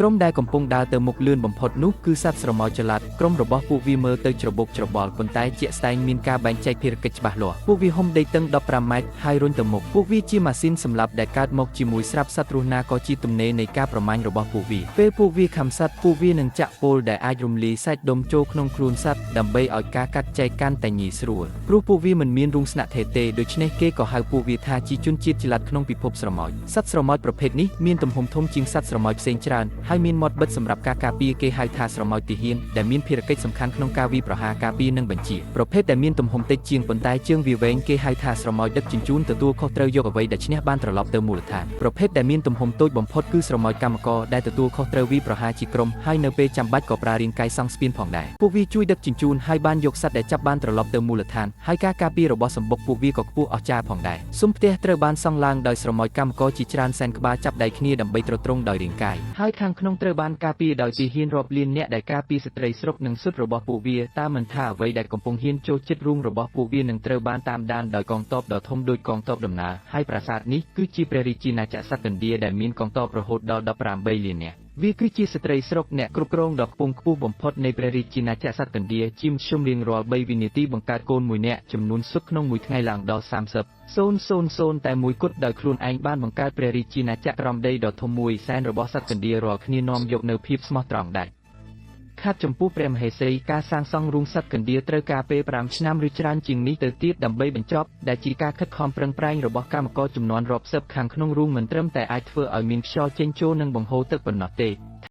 ក្រុមដែលកំពុងដើរទៅមុខលឿនបំផុតនោះគឺសត្វស្រមោចចល័តក្រុមរបស់ពួកវាមើលទៅច្របូកច្របល់ប៉ុន្តែជាក់ស្ដែងមានការបែងចែកភារកិច្ចច្បាស់លាស់ពួកវាហុំដីតឹង15ម៉ែត្រហើយរុញទៅមុខពួកវាជាម៉ាស៊ីនសម្លាប់ដែលកើតមកជាមួយស្រាប់សត្វរស់ណាក៏ជាទំនេរនៃការប្រមាញ់របស់ពួកវាពេលពួកវាខំសត្វពួកវានឹងចាក់ពុលដែលអាចរំលាយសាច់ដុំចូលក្នុងខ្លួនសត្វដើម្បីឲ្យការកាត់ចែកកាន់តែងាយស្រួលព្រោះពួកវាមិនមានរូងស្នាក់ថេទេដូច្នេះគេក៏ហៅពួកវាថាជាជនជាតិចល័តក្នុងពិភពស្រមោចសត្វស្រមោចប្រភេទនេះមានទំហំធំជាងសត្វស្រមោចផ្សេងច្រើនហើយមានមាត់បិទសម្រាប់ការការពារគេហៅថាស្រមោចទាហានដែលមានភារកិច្ចសំខាន់ក្នុងការវាយប្រហារការពារនិងបញ្ជាប្រភេទដែលមានទំហំតិចជាងប៉ុន្តែជើងវាវែងគេហៅថាស្រមោចដឹកជញ្ជូនទទួលខុសត្រូវយកអ្វីដែលឈ្នះបានត្រឡប់ទៅមូលដ្ឋានប្រភេទដែលមានទំហំតូចបំផុតគឺស្រមោចកម្មករដែលទទួលខុសត្រូវវាយប្រហារជាក្រុមហើយនៅពេលចាំបាច់ក៏ប្រើរាងកាយសង់ស្ពានផងដែរពួកវាជួយដឹកជញ្ជូនហើយបានយកសត្វដែលចាប់បានត្រឡប់ទៅមូលដ្ឋានហើយការការពាររបស់សម្បុកពួកវាក៏ខ្ពស់អស្ចារ្យផងដែរស៊ុមផ្ទះត្រូវបានសង់ឡើងដោយស្រមោចកម្មករជាច្រើនសែនក្បាលចាប់ដៃគ្នាដើម្បីទ្រទ្រង់ដោយរាងកាយហើយខាងក្នុងត្រូវបានការពារដោយទាហានរាប់លានអ្នកដែលការពារស្ត្រីស្រុកនិងសុទ្ធរបស់ពួកវាតាមមិនថាអ្វីដែលកំពុងហ៊ានចូលចិត្តរូងរបស់ពួកវានឹងត្រូវបានតាមដានដោយកងទ័ពដ៏ធំដូចកងទ័ពដំណើរហើយប្រាសាទនេះគឺជាព្រះរាជាណាចក្រសត្វកណ្ឌាដែលមានកងទ័ពរហូតដល់18លាននាក់វាគឺជាស្ត្រីស្រុកអ្នកគ្រប់គ្រងដ៏ខ្ពង់ខ្ពស់បំផុតនៃព្រះរាជាណាចក្រសត្វកណ្ឌាជាមធ្យមរៀងរាល់3វិនាទីបង្កើតកូនមួយនាក់ចំនួនសុទ្ធក្នុងមួយថ្ងៃឡើងដល់30 000តែមួយគត់ដោយខ្លួនឯងបានបង្កើតព្រះរាជាណាចក្រក្រោមដីដ៏ធំមួយសែនរបស់សត្វកណ្ឌារាល់គ្នានាំយកនូវភាពស្មោះត្រង់ដាច់ខាតចំពោះព្រះមហេសីការសាងសង់រូងសត្វកណ្ឌាត្រូវការពេល5ឆ្នាំឬច្រើនជាងនេះទៅទៀតដើម្បីបញ្ចប់ដែលជាការខិតខំប្រឹងប្រែងរបស់កម្មករចំនួនរាប់សិបខាងក្នុងរូងមិនត្រឹមតែអាចធ្វើឲ្យមានខ្យល់ចេញចូលនិងបង្ហូរទឹកប៉ុណ្ណោះទេ